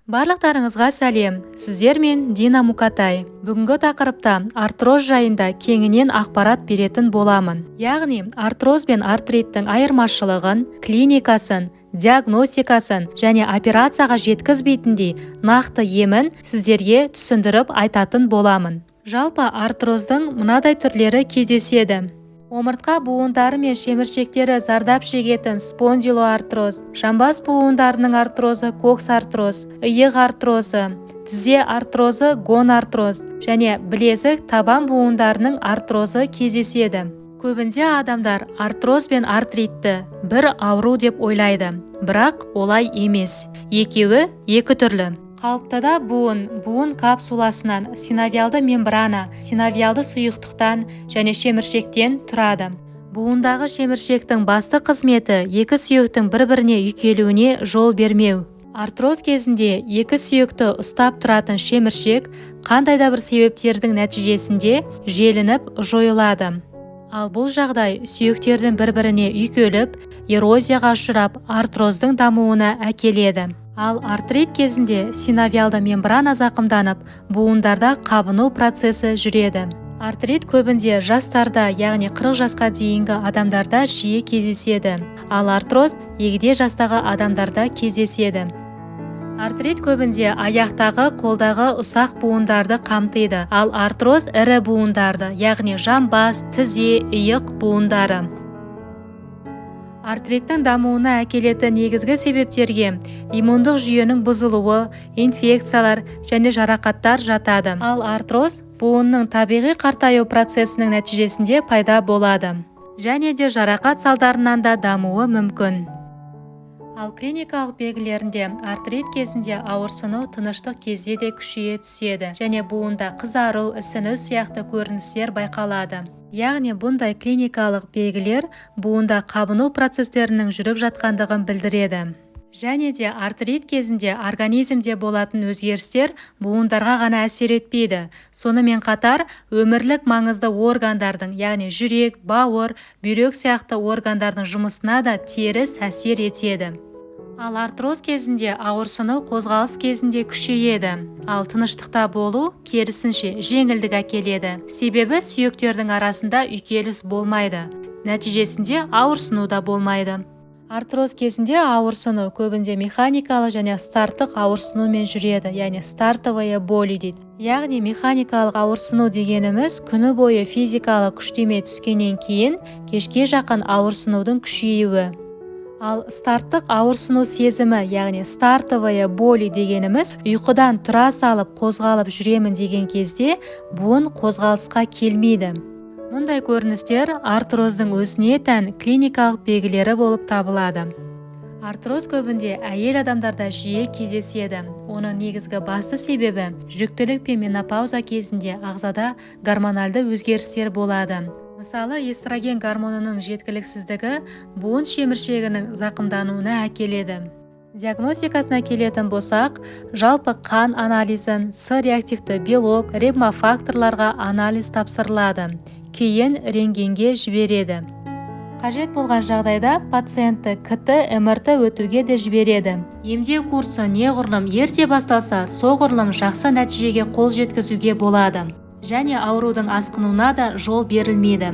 Барлықтарыңызға сәлем! Сіздермен Дина Мукатай. Бүгінгі тақырыпта артроз жайында кеңінен ақпарат беретін боламын. Яғни артроз бен артриттің айырмашылығын, клиникасын, диагностикасын және операцияға жеткізбейтіндей нақты емін сіздерге түсіндіріп айтатын боламын. Жалпы артроздың мынадай түрлері кездеседі: омыртқа буындары мен шеміршектері зардап шегетін спондилоартроз, жамбас буындарының артрозы коксартроз, иық артрозы, тізе артрозы гонартроз және білезік, табан буындарының артрозы кездеседі. Көбінде адамдар артроз бен артритті бір ауру деп ойлайды, бірақ олай емес, екеуі екі түрлі. Қалыптыда буын буын капсуласынан, синовиалды мембрана, синовиалды сұйықтықтан және шеміршектен тұрады. Буындағы шеміршектің басты қызметі – екі сүйектің бір-біріне үйкелуіне жол бермеу. Артроз кезінде екі сүйекті ұстап тұратын шеміршек қандай да бір себептердің нәтижесінде желініп, жойылады. Ал бұл жағдай сүйектердің бір-біріне үйкеліп, эрозияға ұшырап, артроздың дамуына әкеледі. Ал артрит кезінде синовиалды мембрана зақымданып, буындарда қабыну процесі жүреді. Артрит көбінде жастарда, яғни 40 жасқа дейінгі адамдарда жиі кездеседі, ал артроз егде жастағы адамдарда кездеседі. Артрит көбінде аяқтағы, қолдағы ұсақ буындарды қамтиды, ал артроз ірі буындарды, яғни жамбас, тізе, иық буындары. Артриттің дамуына әкелетін негізгі себептерге иммундық жүйенің бұзылуы, инфекциялар және жарақаттар жатады. Ал артроз буынның табиғи қартаю процесінің нәтижесінде пайда болады және де жарақат салдарынан да дамуы мүмкін. Ал клиникалық белгілерінде артрит кезінде ауырсыну тыныштық кезде де күшейе түседі және буында қызару, ісіну сияқты көріністер байқалады. Яғни бұндай клиникалық белгілер буында қабыну процестерінің жүріп жатқандығын білдіреді. Және де артрит кезінде организмде болатын өзгерістер буындарға ғана әсер етпейді, сонымен қатар өмірлік маңызды органдардың, яғни жүрек, бауыр, бүйрек сияқты органдардың жұмысына да теріс әсер етеді. Ал артроз кезінде ауырсыну қозғалыс кезінде күшейеді, ал тыныштықта болу, керісінше, жеңілдік әкеледі, себебі сүйектердің арасында үйкеліс болмайды, нәтижесінде ауырсыну да болмайды. Артроз кезінде ауырсыну көбінде механикалық және старттық ауырсынумен жүреді, яғни стартовые боли дейді. Яғни механикалық ауырсыну дегеніміз – күні бойы физикалық күштеме түскеннен кейін кешке жақын ауырсынудың күшеюі. Ал старттық ауырсыну сезімі, яғни стартовые боли дегеніміз – ұйқыдан тұра салып қозғалып жүремін деген кезде буын қозғалысқа келмейді. Мұндай көріністер артроздың өзіне тән клиникалық белгілері болып табылады. Артроз көбінде әйел адамдарда жиі кездеседі. Оның негізгі басты себебі – жүктілік пен менопауза кезінде ағзада гормональды өзгерістер болады. Мысалы, эстроген гормонының жеткіліксіздігі буын шеміршегінің зақымдануына әкеледі. Диагностикасына келетін болсақ, жалпы қан анализін, С реактивті белок, ревмофакторларға анализ тапсырылады, кейін рентгенге жібереді. Қажет болған жағдайда пациентті КТ, МРТ өтуге де жібереді. Емдеу курсы неғұрлым ерте басталса, соғұрлым жақсы нәтижеге қол жеткізуге болады және аурудың асқынуына да жол берілмейді.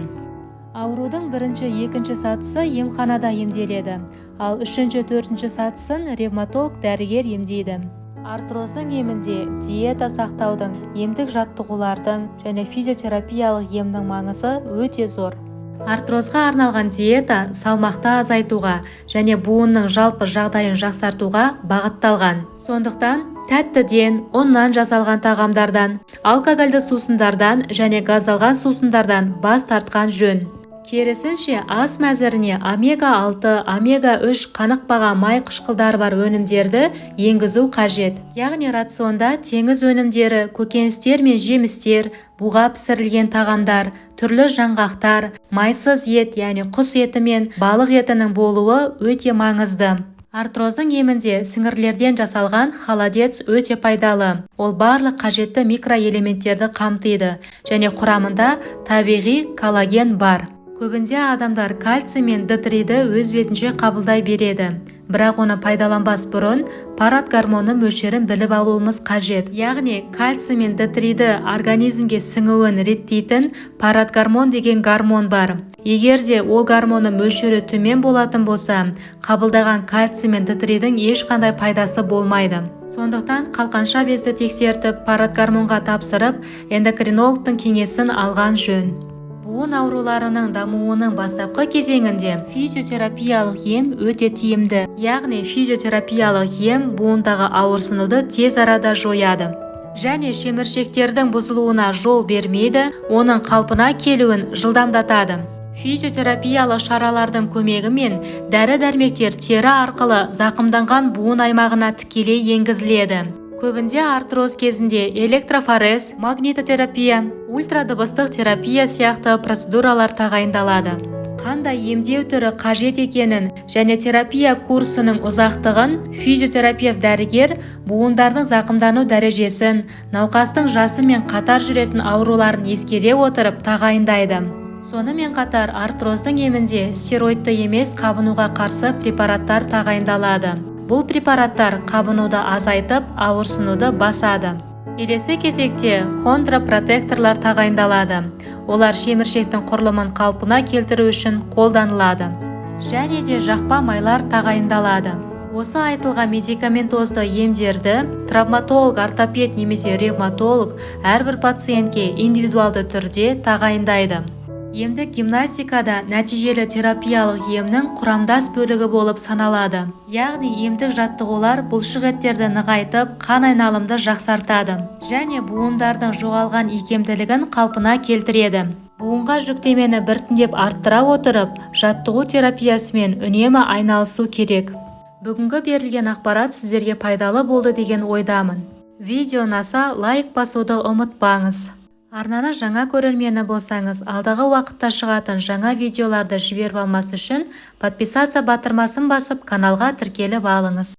Аурудың бірінші, екінші сатысы емханада емделеді, ал үшінші, төртінші сатысын ревматолог дәрігер емдейді. Артроздың емінде диета сақтаудың, емдік жаттығулардың және физиотерапиялық емнің маңызы өте зор. Артрозға арналған диета салмақты азайтуға және буынның жалпы жағдайын жақсартуға бағытталған. Сондықтан тәттіден, ұннан жасалған тағамдардан, алкогольді сусындардан және газдалған сусындардан бас тартқан жөн. Керісінше, ас мәзіріне омега-6, омега-3 қанықпаған май қышқылдары бар өнімдерді енгізу қажет. Яғни рационда теңіз өнімдері, көкөністер мен жемістер, буға пісірілген тағамдар, түрлі жаңғақтар, майсыз ет, яғни құс еті мен балық етінің болуы өте маңызды. Артроздың емінде сіңірлерден жасалған холодец өте пайдалы. Ол барлық қажетті микроэлементтерді қамтиды және құрамында табиғи коллаген бар. Көбінде адамдар кальций мен Д3-ді өз бетінше қабылдай береді. Бірақ оны пайдаланбас бұрын паратгормонның мөлшерін біліп алуымыз қажет. Яғни кальций мен д3-ді организмге сіңуін реттейтін паратгормон деген гормон бар. Егер де ол гормонның мөлшері төмен болатын болса, қабылдаған кальций мен д3-дің ешқандай пайдасы болмайды. Сондықтан қалқанша безді тексертіп, паратгормонға тапсырып, эндокринологтың кеңесін алған жөн. Буын ауруларының дамуының бастапқы кезеңінде физиотерапиялық ем өте тиімді. Яғни физиотерапиялық ем буындағы ауырсынуды тез арада жояды және шеміршектердің бұзылуына жол бермейді, оның қалпына келуін жылдамдатады. Физиотерапиялық шаралардың көмегімен дәрі-дәрмектер тері арқылы зақымданған буын аймағына тікелей енгізіледі. Көбінде артроз кезінде электрофорез, магнитотерапия, ультрадыбыстық терапия сияқты процедуралар тағайындалады. Қандай емдеу түрі қажет екенін және терапия курсының ұзақтығын физиотерапевт дәрігер буындардың зақымдану дәрежесін, науқастың жасы мен қатар жүретін ауруларын ескере отырып тағайындайды. Сонымен қатар артроздың емінде стероидты емес қабынуға қарсы препараттар тағайындалады. Бұл препараттар қабынуды азайтып, ауырсынуды басады. Келесі кезекте хондропротекторлар тағайындалады. Олар шеміршектің құрылымын қалпына келтіру үшін қолданылады. Және де жақпа майлар тағайындалады. Осы айтылған медикаментозды емдерді травматолог, ортопед немесе ревматолог әрбір пациентке индивидуалды түрде тағайындайды. Емдік гимнастикада нәтижелі терапиялық емнің құрамдас бөлігі болып саналады. Яғни емдік жаттығулар бұлшық еттерді нығайтып, қан айналымды жақсартады және буындардың жоғалған икемділігін қалпына келтіреді. Буынға жүктемені біртіндеп арттыра отырып, жаттығу терапиясымен үнемі айналысу керек. Бүгінгі берілген ақпарат сіздерге пайдалы болды деген ойдамын. Видео ұнаса, лайк басуды ұмытпаңыз. Арнаны жаңа көрермені болсаңыз, алдағы уақытта шығатын жаңа видеоларды жіберіп алмас үшін подписаться батырмасын басып, каналға тіркеліп алыңыз.